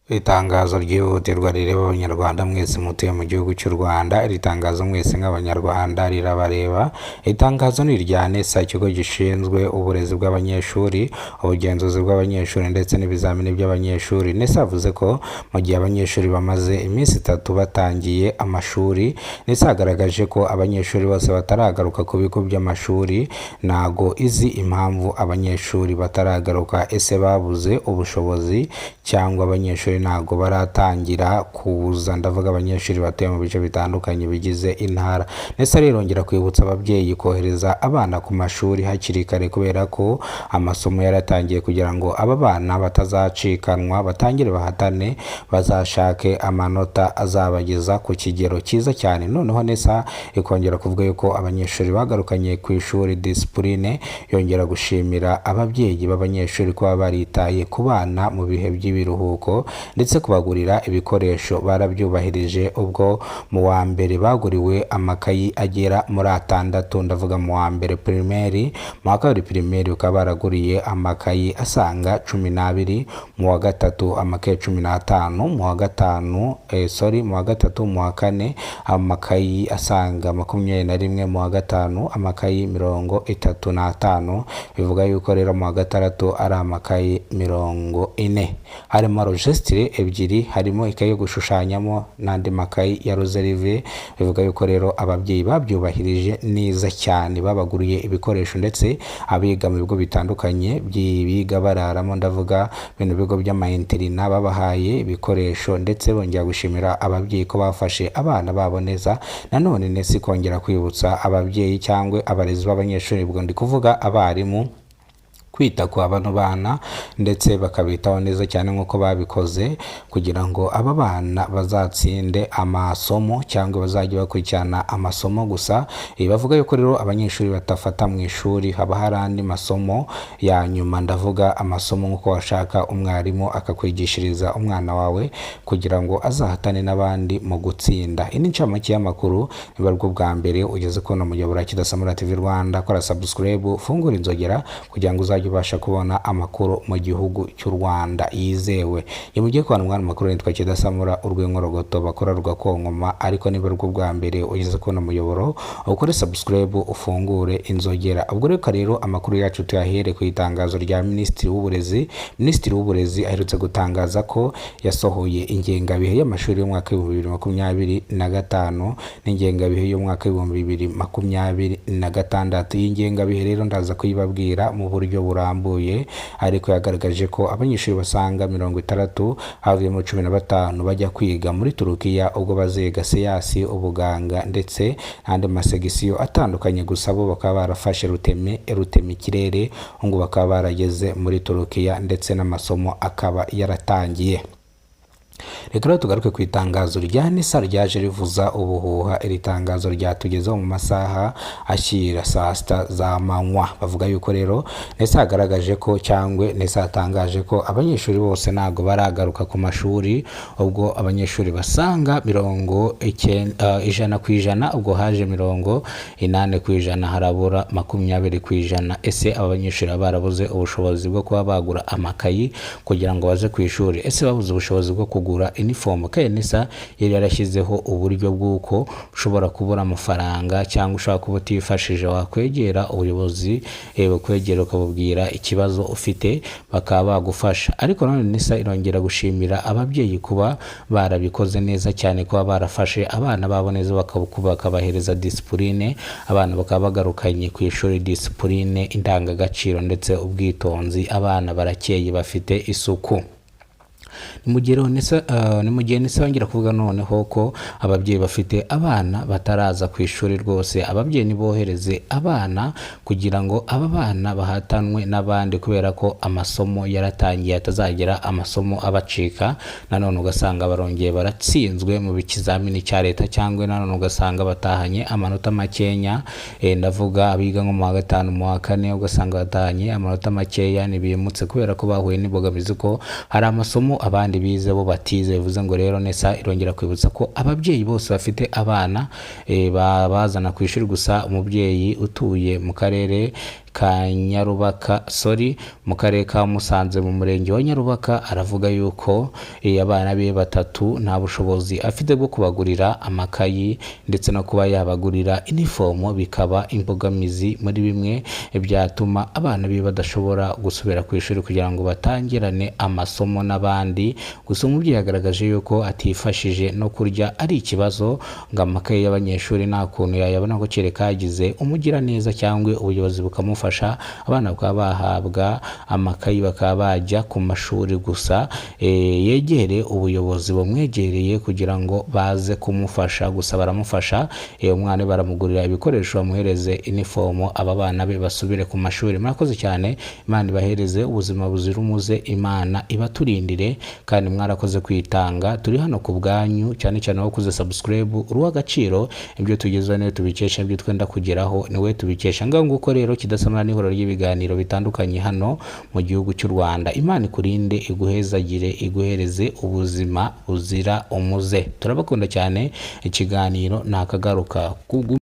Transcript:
Itangazo ryihutirwa rireba Abanyarwanda mwese mutuye mu gihugu cy'u Rwanda. Iri tangazo mwese nk'Abanyarwanda rirabareba. Itangazo ni irya NESA, ikigo gishinzwe uburezi bw'abanyeshuri, ubugenzuzi bw'abanyeshuri ndetse n'ibizamini by'abanyeshuri. NESA yavuze ko mu gihe abanyeshuri bamaze iminsi 3 batangiye amashuri, NESA yagaragaje ko abanyeshuri bose bataragaruka ku bigo by'amashuri. Ntago izi impamvu abanyeshuri bataragaruka. Ese babuze ubushobozi cyangwa abanyeshuri ntago baratangira kuza? Ndavuga abanyeshuri batuye mu bice bitandukanye bigize intara. NESA rero irongera kwibutsa ababyeyi kohereza abana ku mashuri hakiri kare, kubera ko amasomo yaratangiye, kugira ngo aba bana batazacikanwa, batangire bahatane, bazashake amanota azabageza ku kigero cyiza cyane. Noneho NESA ikongera kuvuga yuko abanyeshuri bagarukanye ku ishuri disipurine, yongera gushimira ababyeyi b'abanyeshuri kuba baritaye ku bana mu bihe by'ibiruhuko, ndetse kubagurira ibikoresho barabyubahirije. Ubwo mu wa mbere baguriwe amakayi agera muri 6, ndavuga mu wa mbere primaire. Mu wa kabiri primaire bakaba baraguriye amakayi asaga 12, mu wa gatatu amakayi 15, mu wa gatanu, sorry, mu wa gatatu, mu wa kane amakayi asaga 21, mu wa gatanu amakayi 35. Bivuga yuko rero mu wa gatandatu ari amakayi 40, harimo registre ebyiri, harimo ikayi yo gushushanyamo n'andi makayi ya réserve. Bivuga yuko rero ababyeyi babyubahirije neza cyane, babaguriye ibikoresho, ndetse abiga mu bigo bitandukanye biga bararamo, ndavuga bino bigo by'ama internat, babahaye ibikoresho, ndetse bongera gushimira ababyeyi ko bafashe abana babo neza. Nanone NESA ikongera kwibutsa ababyeyi cyangwa abarezi b'abanyeshuri, ubwo ndi kuvuga abarimu, kwita ku bano bana ndetse bakabitaho neza cyane nk'uko babikoze, kugira ngo aba bana bazatsinde amasomo cyangwa bazajye bakurikirana amasomo gusa. Bavuga yuko rero abanyeshuri batafata mu ishuri, haba hari andi masomo ya nyuma, ndavuga amasomo nk'uko washaka umwarimu akakwigishiriza umwana wawe kugira ngo azahatane n'abandi mu gutsinda. Iyi ni incamake y'amakuru. Niba aribwo bwa mbere ugeze kubona umuyoboro wa Kidasamura TV Rwanda, kora subscribe, ufungure inzogera kugira ngo uzajye ubasha kubona amakuru mu gihugu cy'u Rwanda yizewe. Iyo mugiye kubona umwana amakuru, nitwa Kidasamura urw'inkorogoto bakora rugakonkoma. Ariko niba aribwo bwa mbere ugeze kubona umuyoboro, ukore subscribe, ufungure inzogera. Ubwo reka rero amakuru yacu tuyahere ku itangazo rya Minisitiri w'Uburezi. Minisitiri w'Uburezi aherutse gutangaza ko yasohoye ingengabihe y'amashuri y'umwaka w'2025 n'ingengabihe y'umwaka w'2026. Iyi ngengabihe rero ndaza kuyibabwira mu buryo burambuye, ariko yagaragaje ko abanyeshuri basaga 60 havuyemo 15 bajya kwiga muri Turukiya, ubwo baziga siyansi, ubuganga ndetse n'andi masegisiyo atandukanye. Gusa bo bakaba barafashe ruteme rutema ikirere, ngo bakaba barageze muri Turukiya, ndetse n'amasomo akaba yaratangiye. Reka rero tugaruke ku itangazo rya NESA ryaje rivuza ubuhuha. Iri tangazo ryatugezeho mu masaha ashyira saa 6 z'amanywa. Bavuga yuko rero NESA yagaragaje ko, cyangwa NESA yatangaje ko abanyeshuri bose ntabwo baragaruka ku mashuri. Ubwo abanyeshuri basaga 90, 100%, ubwo haje 80%, harabura 20%. Ese aba banyeshuri baba barabuze ubushobozi bwo kuba bagura amakayi kugira ngo baze ku ishuri? Ese babuze ubushobozi bwo kugura inifomu? Kandi NESA yari yarashyizeho uburyo bw'uko ushobora kubura amafaranga cyangwa ushobora kuba utifashije, wakwegera ubuyobozi, bukwegera ukabubwira ikibazo ufite, bakaba bagufasha. Ariko nanone NESA irongera gushimira ababyeyi kuba barabikoze neza cyane, kuba barafashe abana babo neza, bakabahereza disipurine, abana bakaba bagarukanye ku ishuri disipurine, indangagaciro ndetse ubwitonzi. Abana barakeye, bafite isuku. Ni mu gihe NESA yongera kuvuga noneho ko ababyeyi bafite abana bataraza ku ishuri, rwose ababyeyi nibohereze abana kugira ngo aba bana bahatanwe n'abandi, kubera ko amasomo yaratangiye, atazagera amasomo abacika, nanone ugasanga barongeye baratsinzwe mu kizamini cya leta, cyangwa nanone ugasanga batahanye amanota makenya. Ndavuga abiga nko mu wa gatanu, mu wa kane, ugasanga batahanye amanota makeya, ntibimutse kubera ko bahuye n'imbogamizi ko hari amasomo abandi bize bo batize. Bivuze ngo rero NESA irongera kwibutsa ko ababyeyi bose bafite abana, babazana ku ishuri. Gusa umubyeyi utuye mu karere ka Nyarubaka, sorry, mu karere ka Musanze mu murenge wa Nyarubaka. Aravuga yuko abana be batatu nta bushobozi afite bwo kubagurira amakayi ndetse no kuba yabagurira inifomo, bikaba imbogamizi muri bimwe byatuma abana be badashobora gusubira ku ishuri kugira ngo batangirane amasomo n'abandi. Gusa umubyeyi yagaragaje yuko atifashije, no kurya ari ikibazo, ngo amakaye y'abanyeshuri nta kuntu yayabona, ko kereka yagize umugiraneza cyangwa ubuyobozi bukamufasha, abana bakaba bahabwa amakayi bakaba bajya ku mashuri. Gusa yegere ubuyobozi bumwegereye kugira ngo baze kumufasha. Gusa baramufasha, umwana we baramugurira ibikoresho, bamuhereze inifomo, aba bana be basubire ku mashuri. Murakoze cyane, Imana ibahereze ubuzima buzira umuze, Imana ibaturindire, kandi mwarakoze kwitanga. Turi hano ku bwanyu, cyane cyane wakoze subscribe, uri uw'agaciro. Ibyo tugezeho niwe tubikesha, ibyo twenda kugeraho niwe tubikesha. Ngaho nguko rero, kidasamara n'ihuriro ry'ibiganiro bitandukanye hano mu gihugu cy'u Rwanda. Imana ikurinde, iguhezagire, iguhereze ubuzima buzira umuze. Turabakunda cyane, ikiganiro nakagaruka.